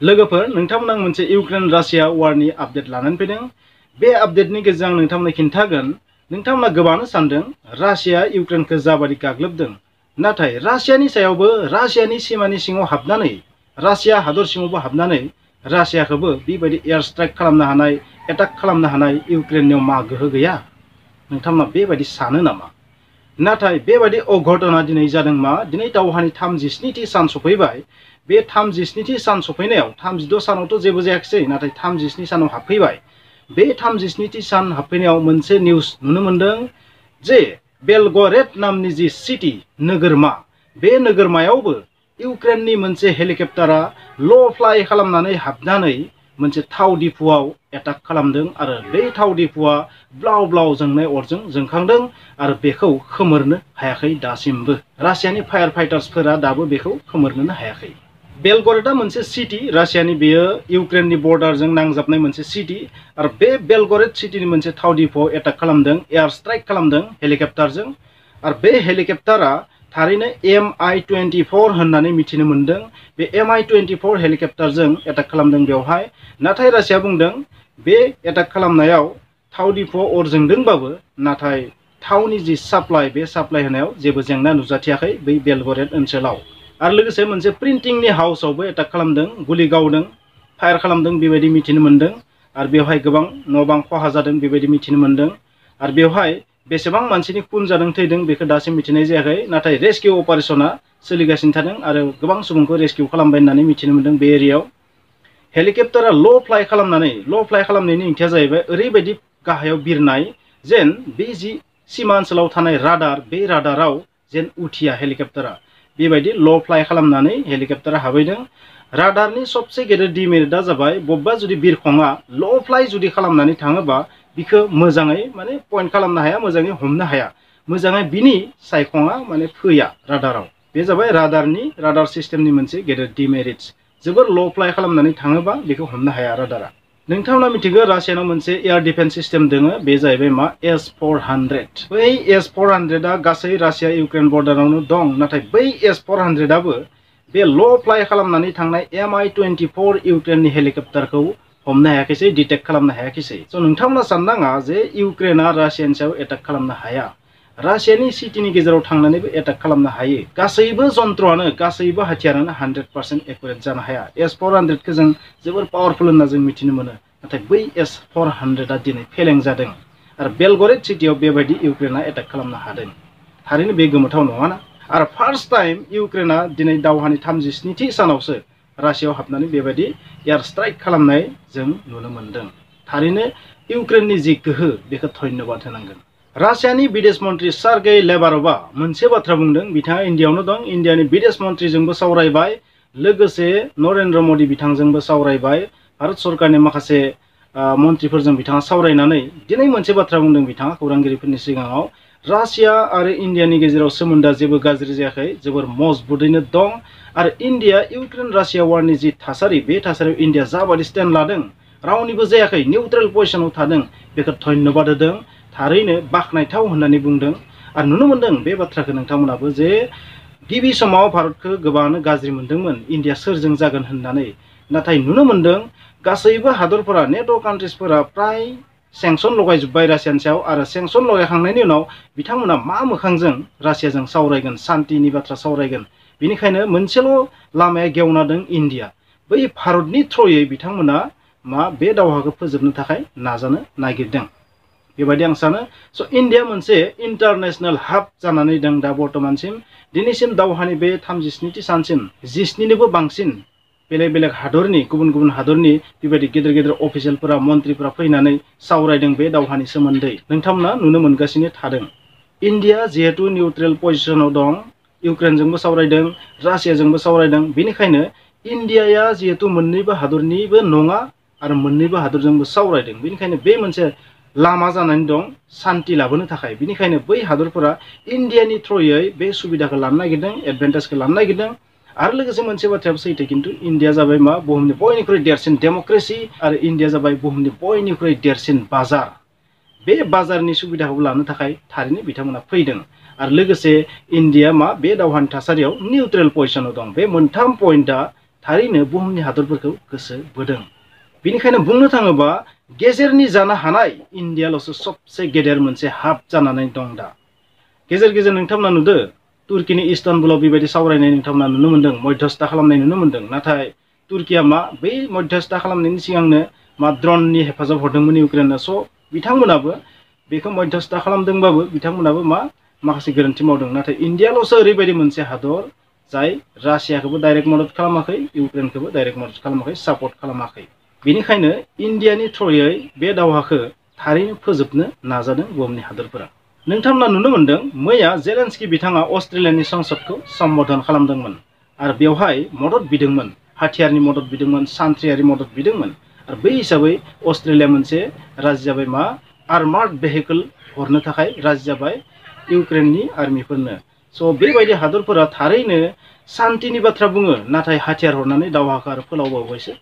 लोगोफोर नोंथांमोना मोनसे इउक्रेन रासिया वारनि आपडेट लानानै फैदों। बे आपडेटनि गेजेरजों आं नोंथांमोननो खिन्थागोन नोंथांमोना गोबाङानो सानदों रासिया इउक्रेनखौ जाबादि गाग्लोबदों, नाथाय रासियानि सायावबो रासियानि सीमानि सिङाव हाबनानै रासिया हादर सिङावबो हाबनानै रासियाखौबो बेबायदि एयार स्ट्राइक खालामनो हानाय, एटाक खालामनो हानाय इउक्रेननियाव मा गोहो गैया? नोंथांमोना बेबायदि सानो नामा? नाथाय बेबायदि अघटना दिनै जादों मा? दिनै दावहानि 37थि सान सफैबाय। बे 37थि सान सफैनायाव 32 सानावथ' जेबो जायाखिसै, नाथाय 37 सानाव हाबफैबाय। बे 37थि सान हाबफैनायाव मोनसे निउस नुनो मोनदों जे बेलगरेड नामनि जि सिटी नोगोरमा, बे नोगोरमायावबो इउक्रेननि मोनसे हेलिकप्टारा ल' फ्लाइ खालामनानै हाबनानै मोनसे थाव डिपुआव एटाक खालामदों आरो बे थाव डिपुआ ब्लाव ब्लाव जोंनाय अरजों जोंखांदों आरो बेखौ खोमोरनो हायाखै दासिमबो। रासियानि फायार फाइटार्सफोरा दाबो बेखौ खोमोरनो हायाखै। बेलगरेडआ मोनसे सिटी, रासियानि बेयो इउक्रेननि बर्डारजों नांजाबनाय मोनसे सिटी आरो बे बेलगरेड सिटीनि मोनसे थाव डिपुआव एटाक खालामदों, एयार स्ट्राइक खालामदों हेलिकप्टारजों आरो बे हेलिकप्टारा थारैनो Mi-24 होननानै मिथिनो मोनदों। बे Mi-24 हेलिकप्टारजों एटाक खालामदों बेवहाय। नाथाय रासिया बुंदों बे एटाक खालामनायाव थाव डिपुआव अर जोंदोंबाबो नाथाय थावनि जि साप्लाइ, बे साप्लाइ होनायाव जेबो जेंना नुजाथियाखै बै बेलगरेड ओनसोलाव। आरो लोगोसे मोनसे प्रिन्टिंनि हाउसआवबो एटाक खालामदों, गुलि गावदों, फायार खालामदों बेबायदि मिथिनो मोनदों आरो बेवहाय गोबां न' बां खहा जादों बेबायदि मिथिनो मोनदों। आरो बेवहाय बेसेबां मानसिनि खुन जादों, थैदों बेखौ दासिम मिथिनाय जायाखै, नाथाय रेस्किउ अपारेशना सोलिगासिनो थादों आरो गोबां सुबुंखौ रेस्किउ खालामबाय होननानै मिथिनो मोनदों। बे एरियायाव हेलिकप्टारा ल' फ्लाइ खालामनायनि ओंथिया जाहैबाय ओरैबायदि गाहायाव बिरनाय जेन बे जि सीमा ओनसोलाव थानाय राडार, बे राडाराव जेन उथिया हेलिकप्टारा, बेबायदि ल' फ्लाइ खालामनानै हेलिकप्टारा हाबैदों। राडारनि सबसे गेदेर डिमेरिटआ जाबाय बबेबा जुदि बिरखंआ ल' फ्लाइ जुदि खालामनानै थाङोबा बिखौ मोजाङै पइन्ट खालामनो हाया, मोजाङै हमनो हाया, मोजाङै बिनि सायखङा फैया राडाराव। बे जाबाय राडार सिस्टेमनि मोनसे गेदेर डिमेरिट्स। जोबोर ल' फ्लाइ खालामनानै थाङोबा बेखौ हमनो हाया राडारा। नोंथांमोना मिथिगौ रासियानाव मोनसे एयार डिफेन्स सिस्टेम दोङो, बे जाहैबाय मा? S-400। बै S-400आ गासै रासिया इउक्रेन बर्डारावनो दं, नाथाय बै S-400आबो बे ल' फ्लाइ खालामनानै थांनाय Mi-24 इउक्रेननि हेलिकप्टारखौ हमनो हायाखैसै, डिटेक्ट खालामनो हायाखैसै। स' नोंथांमोना साननाङा जे इउक्रेना रासियानि सायाव एटाक खालामनो हाया। रासियानि सिटीनि गेजेराव थांनानैबो एटाक खालामनो हायो। गासैबो जन्त्रआनो, गासैबो हाथियारानो 100% एकुरेट जानो हाया। S-400खौ जों जोबोर पावारफुल होनना जों मिथिनो मोनो, नाथाय बै S-400आ दिनै फेलें जादों आरो बेलगरेड सिटीयाव बेबायदि इउक्रेना एटाक खालामनो हादों। थारैनो बे गोमोथाव नङाना? आरो फार्स्ट टाइम इउक्रेना दिनै दावहानि 37थि सानावसो रासियाव हाबनानै बेबायदि एयार स्ट्राइक खालामनाय जों नुनो मोनदों। थारैनो इउक्रेननि जि गोहो बेखौ धन्यबाद होनांगोन। रासियानि बिदेश मन्त्रि सार्गेई लेभारभआ मोनसे बाथ्रा बुंदों। बिथाङा इन्डियायावनो दं, इन्डियानि बिदेश मन्त्रिजोंबो सावरायबाय, लोगोसे नरेन्द्र मदि बिथांजोंबो सावरायबाय, भारत सरकारनि माखासे मन्त्रिफोरजों बिथाङा सावरायनानै दिनै मोनसे बाथ्रा बुंदों। बिथाङा खौरांगिरिफोरनि सिगाङाव रासिया आरो इन्डियानि गेजेराव सोमोन्दोआ जेबो गाज्रि जायाखै, जोबोर मजबुतैनो दं आरो इन्डिया इउक्रेन रासिया वारनि जि थासारि, बे थासारियाव इन्डिया जाबादि स्टेन्ड लादों, रावनिबो जायाखै, निउट्रेल पजिशनाव थादों, बेखौ धन्यबाद होदों। थारैनो बाख्नायथाव होननानै बुंदों। आरो नुनो मोनदों बे बाथ्राखौ नोंथांमोनाबो जे गिबि समाव भारतखौ गोबाङानो गाज्रि मोनदोंमोन इन्डिया सोरजों जागोन होननानै, नाथाय नुनो मोनदों गासैबो हादरफोरा, नेट' कान्ट्रिसफोरा फ्राय सेंसन लगायजोब्बाय रासियानि सायाव आरो सेंसन लगायखांनायनि उनाव बिथांमोना मा मोखांजों रासियाजों सावरायगोन, शान्तिनि बाथ्रा सावरायगोन। बेनिखायनो मोनसेल' लामाया गेवना दं इन्डिया। बै भारतनि थ्रयै बिथांमोना बे दावहाखौ फोजोबनो थाखाय नाजानो नागिरदों बेबायदि आं सानो। स' इन्डिया मोनसे इन्टारनेशनेल हाब जानानै दं दा बर्तमानसिम। दिनैसिम दावहानि बे 37थि सानसिम 17निबो बांसिन बेलेग बेलेग हादरनि, गुबुन गुबुन हादरनि बेबायदि गेदेर गेदेर अफिसियेलफोरा, मन्त्रिफोरा फैनानै सावरायदों बे दावहानि सोमोन्दै। नोंथांमोना नुनो मोनगासिनो थादों। इन्डिया जिहेतु निउट्रेल पजिशनाव दं, इउक्रेनजोंबो सावरायदों, रासियाजोंबो सावरायदों, बेनिखायनो इन्डियाया जिहेतु मोननैबो हादरनिबो नङा आरो मोननैबो हादरजोंबो सावरायदों, बेनिखायनो बे मोनसे लामा जानानै दं शान्ति लाबोनो थाखाय। बेनिखायनो बै हादरफोरा इन्डियानि थ्रयै बे सुबिदाखौ लानो नागिरदों, एडभान्टेजखौ लानो नागिरदों। आरो लोगोसे मोनसे बाथ्रायाबो सैथो, खिन्थु इन्डिया जाबाय बुहुमनि बयनिख्रुइ देरसिन डेम'क्रेसि आरो इन्डिया जाबाय बुहुमनि बयनिख्रुइ देरसिन बाजार। बे बाजारनि सुबिदाखौ लानो थाखाय थारैनो बिथांमोना फैदों। आरो लोगोसे इन्डिया बे दावहानि थासारियाव निउट्रेल पजिशनाव दं। बे मोनथाम पइन्टआ थारैनो बुहुमनि हादरफोरखौ गोसो बोदों। बेनिखायनो बुंनो थाङोबा गेजेरनि जानो हानाय इन्डियाल'सो सबसे गेदेर मोनसे हाब जानानै दं दा। गेजेर गेजेर नोंथांमोना नुदों तुर्कीनि इस्तानबुलाव बेबायदि सावरायनाय नोंथांमोना नुनो मोन्दों, मध्यस्था खालामनाय नुनो मोन्दों। नाथाय तुर्कीया मा बै मध्यस्था खालामनायनि सिगांनो मा ड्रननि हेफाजाब हरदोंमोन इउक्रेननो। स' बिथांमोनाबो बेखौ मध्यस्था खालामदोंबाबो बिथांमोनाबो मा माखासे गोरोन्थि मावदों। नाथाय इन्डियाल'सो ओरैबायदि मोनसे हादर जाय रासियाखौबो डाइरेक्ट मदद खालामाखै, इउक्रेनखौबो डाइरेक्ट मदद खालामाखै, सापर्ट खालामाखै। बेनिखायनो इन्डियानि थ्रयै बे दावहाखौ थारैनो फोजोबनो नाजादों बुहुमनि हादरफोरा। नोंथांमोना नुनो मोन्दों मैया जेलेन्स्की बिथाङा अस्ट्रेलियानि संसदखौ सम्बोधन खालामदोंमोन आरो बेवहाय मदद बिदोंमोन, हाथियारनि मदद बिदोंमोन, सान्थ्रियारि मदद बिदोंमोन। आरो बै हिसाबै अस्ट्रेलिया मोनसे राजि जाबाय मा आर्मार्ड भेहिकल हरनो थाखाय राजि जाबाय इउक्रेननि आर्मिफोरनो। स' बेबायदि हादरफोरा थारैनो सान्थिनि बाथ्रा बुङो, नाथाय हाथियार हरनानै दावहाखौ आरो फोलावबावबायसो।